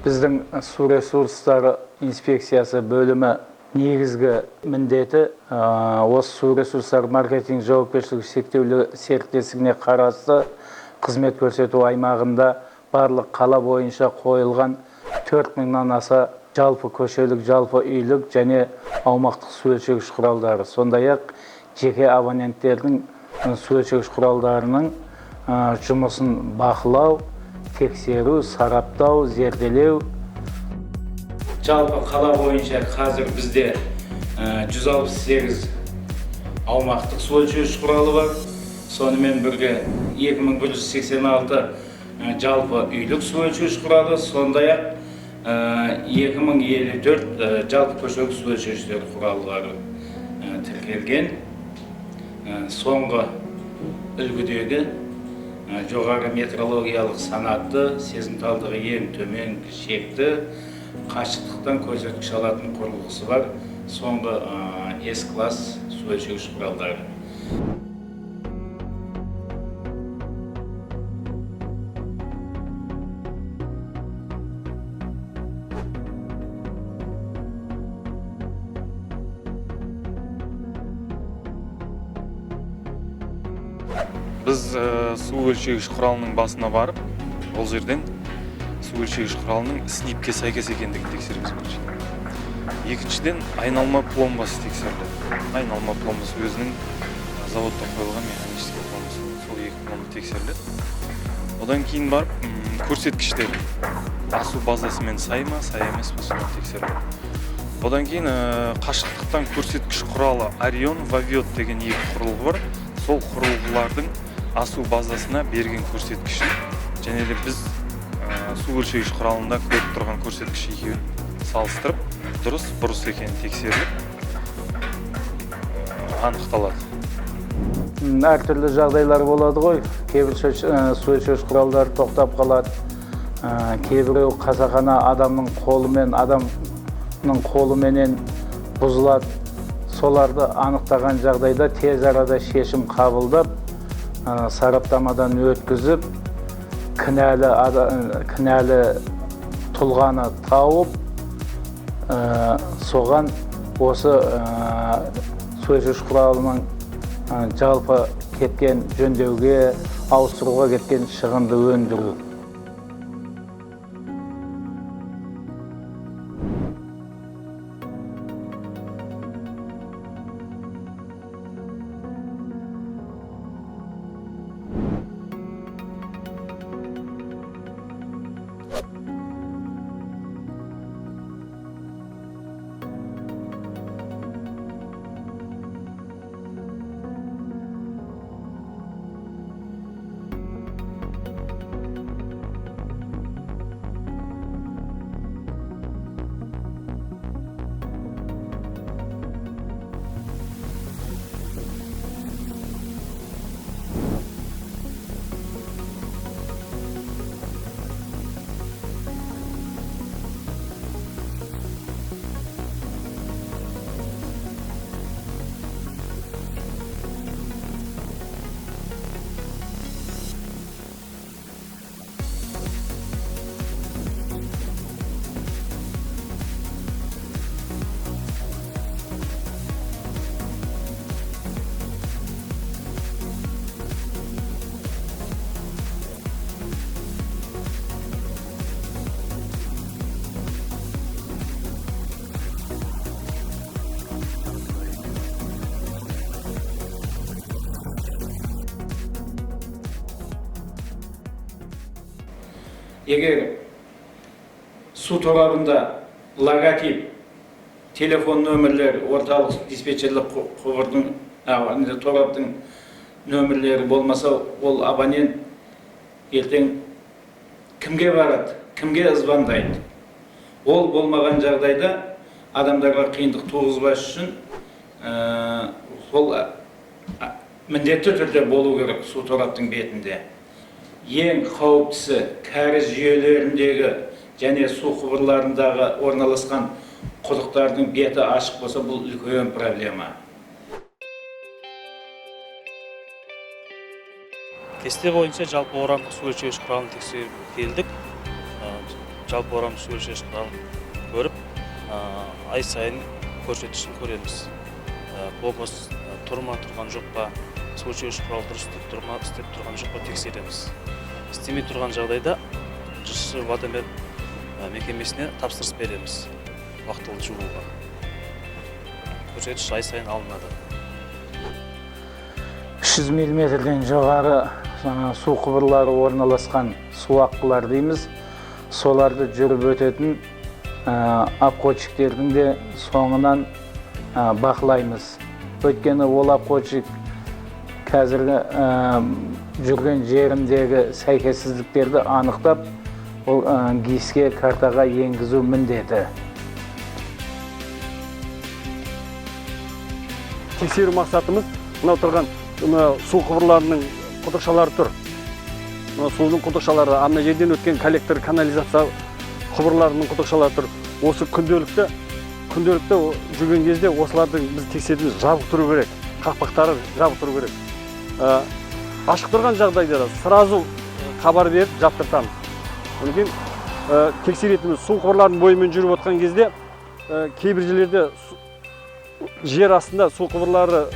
Біздің су ресурстары инспекциясы бөлімі негізгі міндеті осы су ресурстары маркетинг жауапкершілігі шектеулі серіктестігіне қарасты қызмет көрсету аймағында барлық қала бойынша қойылған 4000-нан аса жалпы көшелік, жалпы үйлік және аумақтық су өлшегіш құралдары, сондай-ақ жеке абоненттердің су өлшегіш құралдарының жұмысын бақылау, тексеру, сараптау, зерделеу. Жалпы қала бойынша қазір бізде 168 аумақтық су өлшеуіш құралы бар. Сонымен бірге 2186 жалпы үйлік су өлшеуіш құралы, сондай-ақ 2054 жалпы көшелік су өлшеуіштер құралдары тіркелген. Соңғы үлгідегі жоғары метрологиялық санатты, сезімталдығы ең төмен шекті, қашықтықтан көрсеткіш алатын құрылғысы бар соңғы S-класс су өлшеуіш құралдары. Біз су өлшегіш құралының басына барып, ол жерден су өлшегіш құралының СНИП-ке сәйкес екендігін тексереміз біріншіден. Екіншіден, айналма пломбасы тексеріледі. Айналма пломбасы өзінің заводта қойылған механический пломбасы. Сол екі пломба тексеріледі. Одан кейін барып көрсеткіштер асу базасымен сай ма, сай емес па, соны тексеріледі. Одан кейін қашықтықтан көрсеткіш құралы Орион, Вавиот деген екі құрылғы бар. Сол құрылғылардың асу базасына берген көрсеткішін және де біз су өлшегіш құралында көріп тұрған көрсеткіш екеуін салыстырып, дұрыс бұрыс екенін тексеріліп, анықталады. Әртүрлі жағдайлар болады ғой. Кейбір су өлшеуіш құралдары тоқтап қалады. Кейбіреу қасақана адамның қолыменен бұзылады. Соларды анықтаған жағдайда тез арада шешім қабылдап, сараптамадан өткізіп, кінәлі тұлғаны тауып, соған осы су өлшеуіш құралының жалпы кеткен жөндеуге, ауыстыруға кеткен шығынды өндіру. Егер су торабында логотип, телефон нөмірлері, орталық диспетчерлік құбырдың, тораптың нөмірлері болмаса, ол абонент ертең кімге барады, кімге звондайды? Ол болмаған жағдайда адамдарға қиындық туғызбас үшін, ол міндетті түрде болу керек су тораптың бетінде. Ең қауіптісі кәріз жүйелеріндегі және су құбырларындағы орналасқан құдықтардың беті ашық болса, бұл үлкен проблема. Кесте бойынша жалпы орамдық су өлшеуіш құралын тексеріп келдік. Жалпы орам су өлшеуіш құралын көріп, ай сайын көрсеткішін көреміз. Помост тұр ма, тұрған жоқ па, су өлшеуіш құрал дұрыс істеп тұр ма, істеп тұрған жоқ па тексереміз. Істемей тұрған жағдайда ЖШС Водомер мекемесіне тапсырыс береміз уақытылы жууға. Көрсеткіш ай сайын алынады. 300 миллиметрден жоғары су құбырлары орналасқан су аққылар дейміз. Соларды жүріп өтетін обходчиктердің де соңынан бақылаймыз. Өйткені ол обходчик қазіргі жүрген жеріндегі сәйкессіздіктерді анықтап, ол ГИС-ке, картаға енгізу міндеті. Тексеру мақсатымыз мынау тұрған мына су құбырларының құдықшалары тұр. Мына судың құдықшалары, ана жерден өткен коллектор, канализация құбырларының құдықшалары тұр. Осы күнделікті жүрген кезде осылардың біз тексереміз, жабық тұру керек, қақпақтары жабық тұру керек. Ашық тұрған жағдайда да сразу хабар беріп жаптыртамыз. Одан кейін тексеретініміз су құбырларының бойымен жүріп отқан кезде кейбір жерлерде жер астында су құбырлары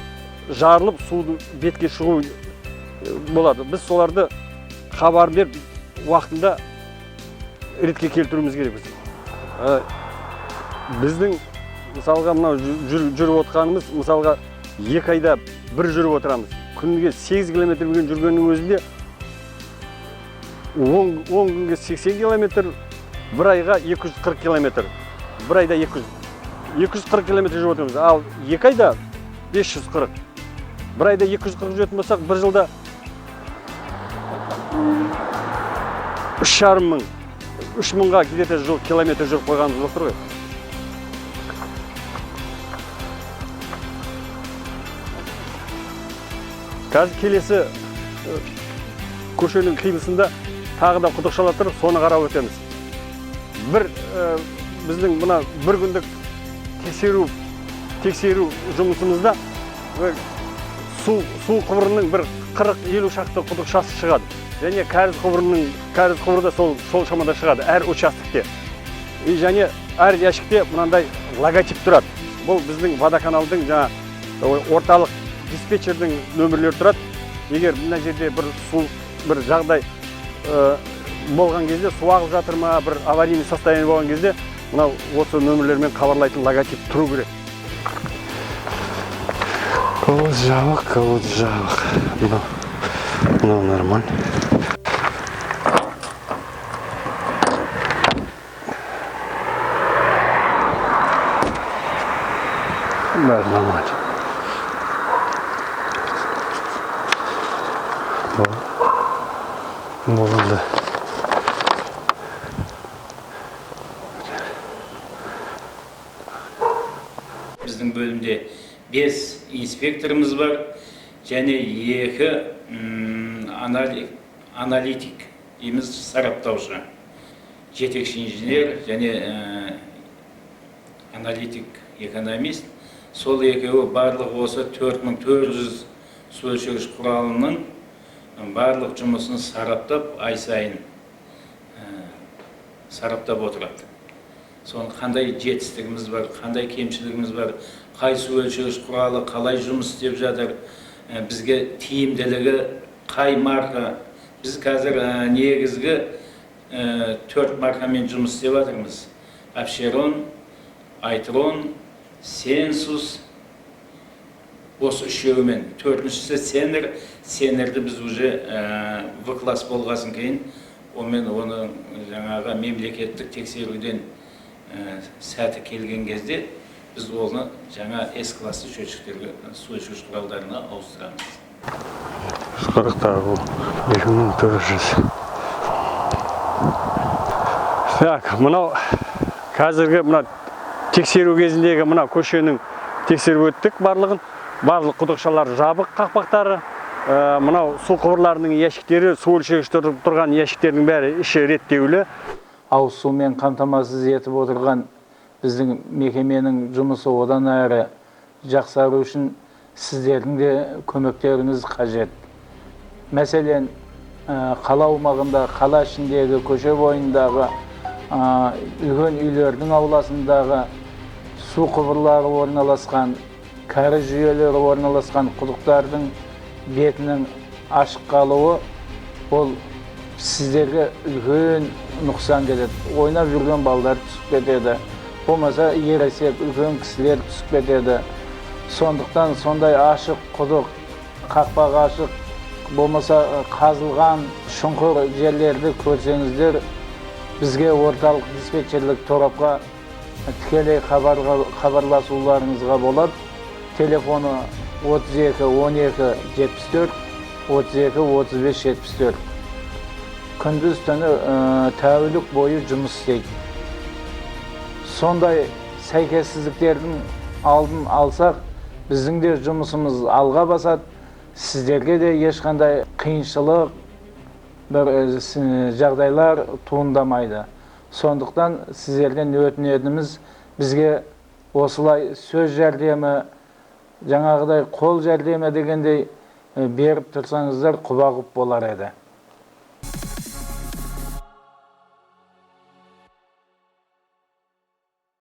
жарылып, судың бетке шығу болады. Біз соларды хабар беріп, уақытында ретке келтіруіміз керек біз. Біздің мысалға мынау жүріп отқанымыз, мысалға 2 айда бір жүріп отырамыз. Күніге 8 километрмен жүргеннің өзінде 10 күнге 80 километр, бір айға 240 километр. Бір айда 240 километр жүріп отырмыз. Ал 2 айда 540. Бір айда 240 жүретін болсақ, бір жылда үш жарым мың, үш мыңға где-то жыл километр жүріп қойғанымыз болып тұр ғой. Қазір келесі көшенің қиылысында тағы да құдықшалар тұр, соны қарап өтеміз. Біздің мына бір күндік тексеру жұмысымызда су құбырының бір 40-50 шақты құдықшасы шығады. Және кәріз құбыры да сол шамада шығады әр участокте. И және әр ящикте мынандай логотип тұрады. Бұл біздің водоканалдың жаңа орталық диспетчердің нөмірлері тұрады. Егер мына жерде бір су, бір жағдай болған кезде, су ағып жатыр ма, бір аварийный состояние болған кезде мынау осы нөмірлермен хабарлайтын логотип тұру керек. Колодец жабық, колодец жабық. Мынау нормально. Бәрі нормально. Болды. Біздің бөлімде 5 инспекторымыз бар және 2 аналитик дейміз, сараптаушы, жетекші инженер және аналитик экономист. Сол екеуі барлық осы 4400 су өлшегіш құралының барлық жұмысын сараптап, ай сайын сараптап отырады. Соның қандай жетістігіміз бар, қандай кемшілігіміз бар, қай су өлшегіш құралы қалай жұмыс істеп жатыр, бізге тиімділігі қай марка. Біз қазір негізгі 4 маркамен жұмыс істеп жатырмыз. Апшерон, Айтрон, Сенсус, осы үшеуімен. Төртіншісі Сенер. Сенерді біз уже В класс болғасын кейін, онымен оны жаңағы мемлекеттік тексеруден сәті келген кезде біз оны жаңа С классты счетчиктерге, су өлшеуіш құралдарына ауыстырамыз. Қырық тағы бұл екі мың төрт жүз. Так, мынау қазіргі мына тексеру кезіндегі мына көшенің тексеріп өттік барлығын. Барлық құдықшалар жабық қақпақтары. Мынау су құбырларының ящиктері, су өлшегіш тұрған ящиктердің бәрі іші реттеулі. Ауыз сумен қамтамасыз етіп отырған біздің мекеменің жұмысы одан әрі жақсару үшін сіздердің де көмектеріңіз қажет. Мәселен, қала аумағында, қала ішіндегі, көше бойындағы Үлкен үйлердің ауласындағы су құбырлары орналасқан, кәріз жүйелері орналасқан құдықтардың бетінің ашық қалуы ол сіздерге үлкен нұқсан келеді. Ойнап жүрген балдар түсіп кетеді, болмаса ересек үлкен кісілер түсіп кетеді. Сондықтан сондай ашық құдық, қақпағы ашық, болмаса қазылған шұңқыр жерлерді көрсеңіздер, бізге орталық диспетчерлік торапқа тікелей хабарласуларыңызға болады. Телефоны 32 12 74, 32 35 74. Күндіз түні тәулік бойы жұмыс істейді. Сондай сәйкессіздіктердің алдын алсақ, біздің де жұмысымыз алға басады, сіздерге де ешқандай қиыншылық бір жағдайлар туындамайды. Сондықтан сіздерден өтінетініміз, бізге осылай сөз жәрдемі, жаңағыдай қол жәрдемі дегендей беріп тұрсаңыздар, құба құп болар еді.